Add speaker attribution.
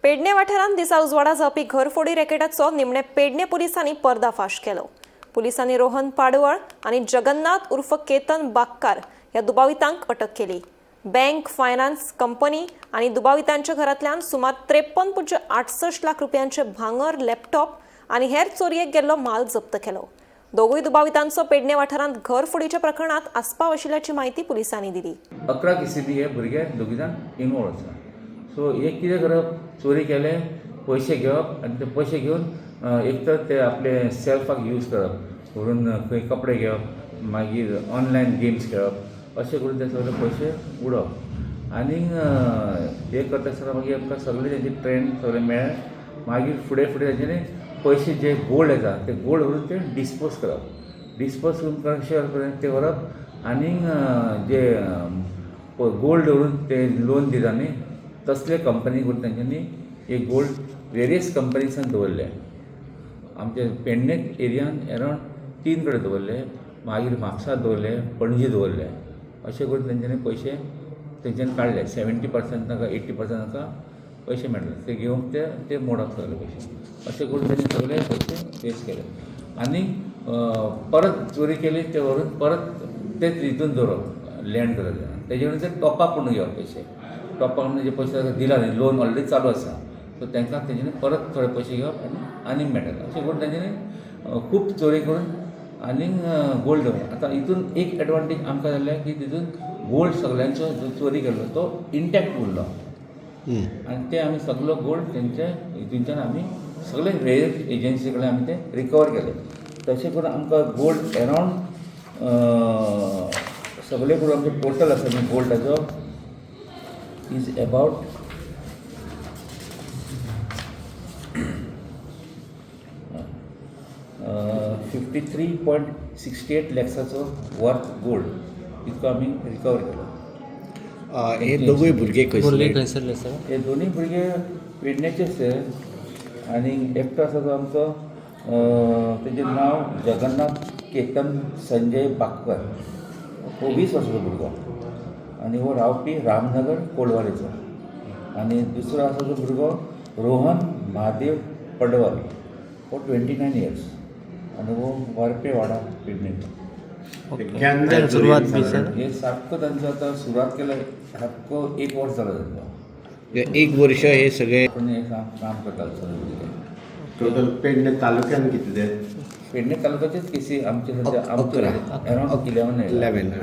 Speaker 1: पेडणे वाठारांत दिसा उजवाडा जावपी घरफोडी रॅकेटाचो निमणे पेडणे पुलिसांनी पर्दाफाश केलो. पुलिसांनी रोहन पाडवळ आनी जगन्नाथ उर्फ केतन बागकार ह्या दुबावितांक अटक केली. बँक, फायनान्स कंपनी आनी दुबावितांच्या घरांतल्यान सुमार 53.68 लाख रुपयांचे भांगर, लॅपटॉप आनी हेर चोरयेक गेल्लो माल जप्त केलो. दोगूय दुबावितांचो पेडणे वाठारांत घरफोडीच्या प्रकरणात आस्पाव आशिल्ल्याची माहिती पुलिसांनी दिली.
Speaker 2: 11 केसींनी हे भुरगे दोगी जाण इनवॉल्व आसा. सो हे कितें करप, चोरी केले, पयशे घेवप आनी ते पयशे घेवन एक तर ते आपले सेल्फाक यूज करप, व्हरून खंय कपडे घेवप, मागीर ऑनलायन गेम्स खेळप, अशें करून ते सगळे पयशे उडोवप. आनीक हे करता आसतना मागीर आमकां सगळे तेंचे ट्रेंड सगळे मेळ्ळे. मागीर फुडें फुडें तेंच्यांनी पयशे जे गोल्ड येता ते गोल्ड व्हरून ते डिस्पोज करप. डिस्पोज करून कशें करप, ते व्हरप आनीक जे गोल्ड दवरून ते लोन दिता न्ही, तसले कंपनी करून तेंच्यांनी एक गोल्ड वेरियस कंपनीसान दवरले. आमचे पेडणे एरियान एरावंड 3 कडेन दवरले, मागीर म्हापसा दवरले, पणजी दवरले. अशें करून तेंच्यांनी पयशे तेंच्यांनी काडले. 70% तांकां, 80% तांकां पयशे मेळ्ळे, ते घेवन ते ते मोडप सगळे पयशे. अशें करून तेणी सगळे पयशे वेस्ट केले. आनी परत चोरी केली ते व्हरून परत तेच हितून दवरप, लँड करप. तेजे कडेन ते टॉपअप म्हणून घेवप पयशे. टॉपअप म्हणजे पयशे दिला न्ही, लोन ऑलरेडी चालू आसा, सो तांकां तेंच्यांनी परत थोडे पयशे घेवप आनी आनीक मेळटाले. अशें करून तेंच्यांनी खूब चोरी करून आनीक गोल्ड दवरप. आतां हितून एक एडवांटेज आमकां जालें की तितून गोल्ड सगल्यांचो जो चोरी केल्लो तो इंटॅक्ट उरलो आनी ते आमी सगलो गोल्ड तेंचे हितूनच्यान आमी सगळे वेरियस एजन्सी कडेन आमी ते रिकवर केले. तशें करून आमकां गोल्ड एरावंड सगळे करून आमचे टोटल आसा न्ही गोल्डाचो is about 53.68 लॅक्साचो worth gold इतको आमी रिकवर केलो.
Speaker 3: हे दोगूय भुरगे
Speaker 4: भुरगे
Speaker 3: खंयसरले?
Speaker 4: खंयसरले सर?
Speaker 2: हे दोनूय भुरगे पेडण्याचेच ते. आनी एकटो आसा तो आमचो, तेजें नांव जगन्नाथ केतन संजय बागकर, हो 20 वर्साचो भुरगो आनी हो रावपी रामनगर कोलवालेचो. आनी दुसरो आसा तो भुरगो रोहन महादेव पडवल, हो 29 इयर्स आनी हो वारपे वाडा पेडणेचो.
Speaker 3: केन्ना
Speaker 4: सुरवात बी सर?
Speaker 2: हे सारको तांचो आतां सुरवात केल्या, सारको 1 वर्स जालो तांचो.
Speaker 3: 1 वर्ष हे सगळे
Speaker 2: पूण हे काम काम करताले सगळे भुरगे.
Speaker 5: टोटल पेडणे तालुक्यान कितले?
Speaker 2: पेडणे तालुक्याचेच केसी आमचे सद्या आमचे
Speaker 3: 11.
Speaker 2: अरावंड 11.
Speaker 3: 11.